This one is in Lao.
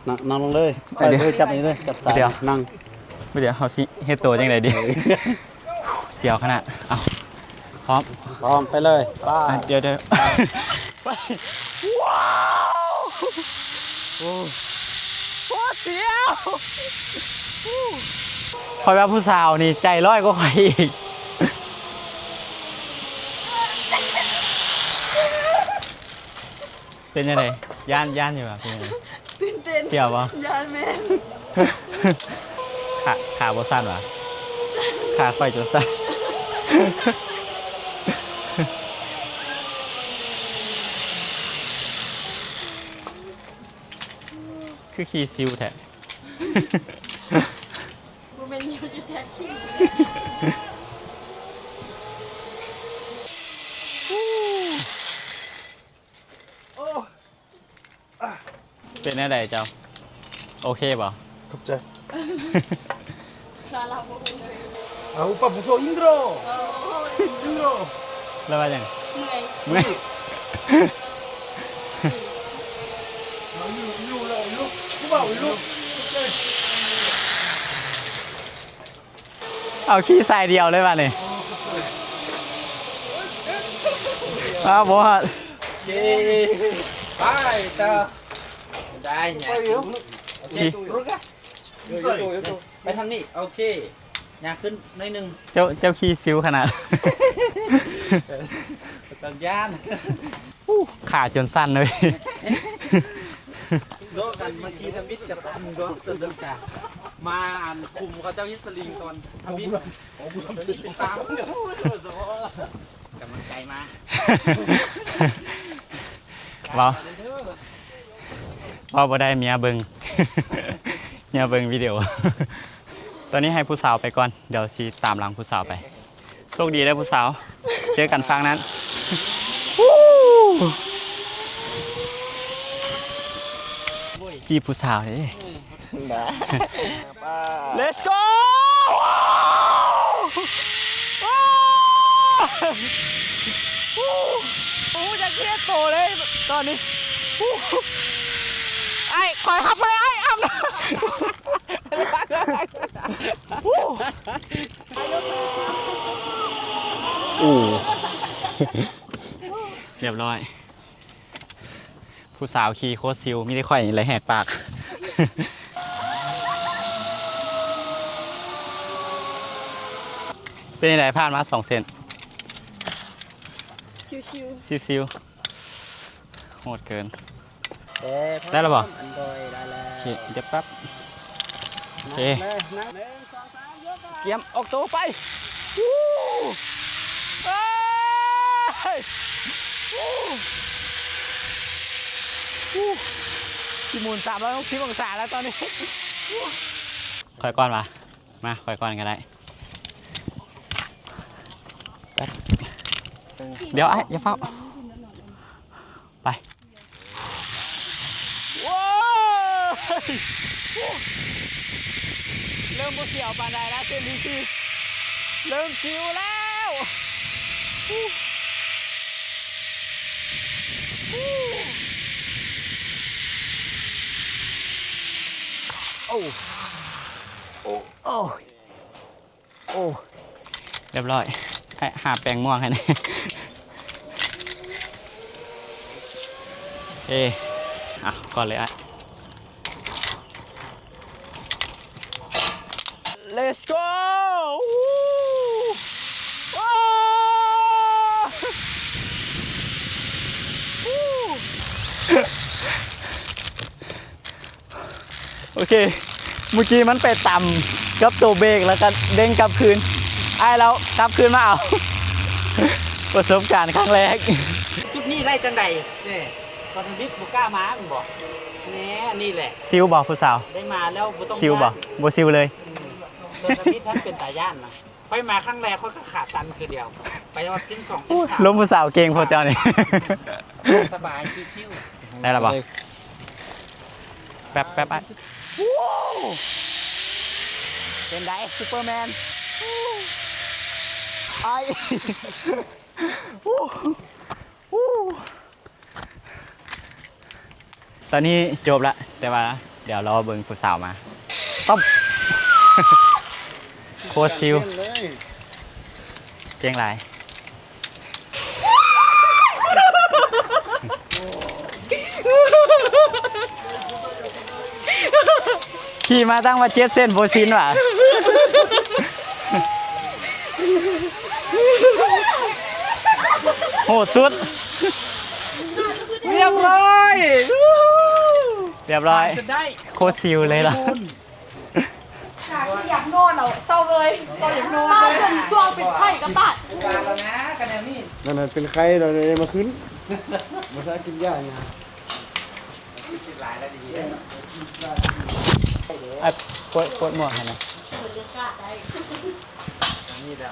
ນັ່ງ ນັ່ງລົງເລີຍ ໄປເລີຍ ຈັບນີ້ເລີຍ ຈັບສາຍ ດຽວ ນັ່ງ ດຽວ ເຮົາຊິເຮັດໂຕຈັ່ງໃດດີ? ເອີ ສຽວຂະໜາດ. ເອົາ ພ້ອມ ພ້ອມ ໄປເລີຍ ໄປ. ອ່ະ ດຽວ ດຽວ ໄປ. ວ້າວ ໂອ້ ໂຄດສຽວ. ຂ້ອຍວ່າຜູ້ສາວນີ້ໃຈຮ້ອຍກວ່າຂ້ອຍອີກ. ເປັນຈັ່ງໃດ? ຢ້ານ ຢ້ານຢູ່ຫວາ? ເປັນຈັ່ງໃດ? ຕື່ນເຕັ້ນ. ສຽວບໍ່? ຢ້ານແມ່ນ. ຂາ ຂາບໍ່ສັ່ນຫວາ? ສັ່ນ. ຂາຂ້ອຍຈົນສັ່ນ. ຄືຂີ່ຊິວແທ້. ບໍ່ແມ່ນຍິ້ວ ຊິແທກຂີ້. ເປັນແນວໃດເຈົ້າ? ໂອເຄບໍ່? ຂອບໃຈ. ພາສາລາວບໍ່ຮູ້ເລີຍ. ອາ ອຸປະພຸດໂທ ອິນໂດຣ ອິນໂດຣ. ແລ້ວວ່າຫຍັງ? ເມື່ອຍ ເມື່ອຍ. ເອົາຂີ່ສາຍດຽວເລີຍບາດນີ້. ອ້າວ ບໍ່ຮອດ. ເຢ້ ໄປຕໍ່. ໄດ້ຫຍັງ? ໂອເຄ ໄປທາງນີ້. ໂອເຄ ຍ່າງຂຶ້ນໜ້ອຍໜຶ່ງ. ເຈົ້າ ເຈົ້າຂີ່ຊິວຂະໜາດ. ຕ້ອງຢ້ານ. ອູ້ ຂາຈົນສັ່ນເລີຍ. ໂລກກັນມາຂີ່ທຳອິດກະສັ່ນໂດນ ມາອັນຄຸມເຂົາເຈົ້າເຮັດສະລິງຕອນທຳອິດ. ໂອ້ ກຳລັງໃຈມາ. ເວົ້າ ເວົ້າບໍ່ໄດ້ ເມຍເບິ່ງ ເມຍເບິ່ງວິດີໂອ. ຕອນນີ້ໃຫ້ຜູ້ສາວໄປກ່ອນ ດຽວຊິຕາມຫຼັງຜູ້ສາວໄປ. ໂຊກດີເດີຜູ້ສາວ ເຈີກັນຝັ່ງນັ້ນ. ຈີບຜູ້ສາວເດ້. ໄປ Let's go. ໂອ້ ຢາກເຮັດໂຕເລີຍຕອນນີ້. ອ້າຍ ຂ້ອຍຮັບໄປ ອ້າຍ ອາບນ້ຳ. ໂອ້ ຮຽບຮ້ອຍ. ຜູ້ສາວຂີ່ໂຄດຊິວ ມີແຕ່ຂ້ອຍນີ້ແຫຼະແຫກປາກ. ເປັນຈັ່ງໃດ ຜ່ານມາສອງເສັ້ນ? ຊິວໆ ຊິວໆ. ໂຫດເກີນ. ໄດ້ແລ້ວບໍ່? ອັນໂດຍ ໄດ້ແລ້ວ. ໂອເຄ ດຽວແປັບ. ໂອເຄ ໜຶ່ງ ສອງ ສາມ ກຽມອອກໂຕໄປ. ເອີຍ ຊິໝູນສາມຮ້ອຍຫົກສິບອົງສາແລ້ວຕອນນີ້. ຂ້ອຍກ່ອນຫວາ? ມາ ຂ້ອຍກ່ອນກໍໄດ້. ແປັບ ດຽວອ້າຍ ຢ່າຟ້າວ ໄປ. ໂອ້ຍ ເລີ່ມບໍ່ສຽວປານໃດແລ້ວ ເສັ້ນທີສີ່ ເລີ່ມຊິວແລ້ວ. ໂອ້ ໂອ້ ໂອ້ ໂອ້ ຮຽບຮ້ອຍ. ອ້າຍ ຫາແປງມ່ວງໃຫ້ແດ່. ເອ ເອົາກ່ອນເລີຍອ້າຍ. Let's go. ໂອເຄ ເມື່ອກີ້ມັນໄປຕຳກັບໂຕເບກ ແລ້ວກໍເດ້ງກັບຄືນ. ອ້າຍລາວກັບຄືນມາເອົາ ປະສົບການຄັ້ງແລກ. ຈຸດນີ້ໄດ້ຈັ່ງໃດ? ແນ່ ຕອນທຳອິດບໍ່ກ້າມາແມ່ນບໍ່? ແນ່ ອັນນີ້ແຫຼະ. ຊິວບໍ່ຜູ້ສາວ? ໄດ້ມາແລ້ວບໍ່ຕ້ອງ ຊິວບໍ່? ຢ້ານ ບໍ່ຊິວເລີຍ. ອືມ ຕອນທຳອິດຫັ້ນເປັນຕາຢ້ານນະ. ຂ້ອຍມາຄັ້ງແລກຂ້ອຍກໍຂາສັ່ນຄືດຽວ ໄປຮອດເສັ້ນສອງເສັ້ນສາມ. ລົມຜູ້ສາວເກັ່ງພວກເຈົ້ານີ້. ສະບາຍ ຊິວໆ. ໄດ້ແລ້ວບໍ່? ແປັບໆ ອ້າຍ. ໂອ້ ເປັນໃດ ຊຸບເປີແມນ? ອ້າຍ ໂອ້ ໂອ້ ຕອນນີ້ຈົບລະ ແຕ່ວ່າ ດຽວລໍເບິ່ງຜູ້ສາວມາ. ຕອບ ໂຄດຊິວ ເກັ່ງຫຼາຍ. ຂີ່ມາຕັ້ງວ່າເຈັດເສັ້ນບໍ່ຊິນຫວາ. ໂຫດສຸດ. ຮຽບຮ້ອຍ ຮຽບຮ້ອຍ ໂຄດຊິວເລີຍລະ. ຈາກທີ່ຢາກນອນແລ້ວເຊົາເລີຍ ເຊົາຢາກນອນເລີຍ ເຊົາຈົນຊ່ວງເປັນໄຂ້ກັບບາດ. ນັ້ນເປັນໄຂ້ແລ້ວ ໄດ້ມາຂຶ້ນ ບໍ່ຊາກິນຢາຫຍັງ. ອາ ປົດ ປົດໝວກໃຫ້ໜ່ອຍ. ນີ້ແຫຼະ.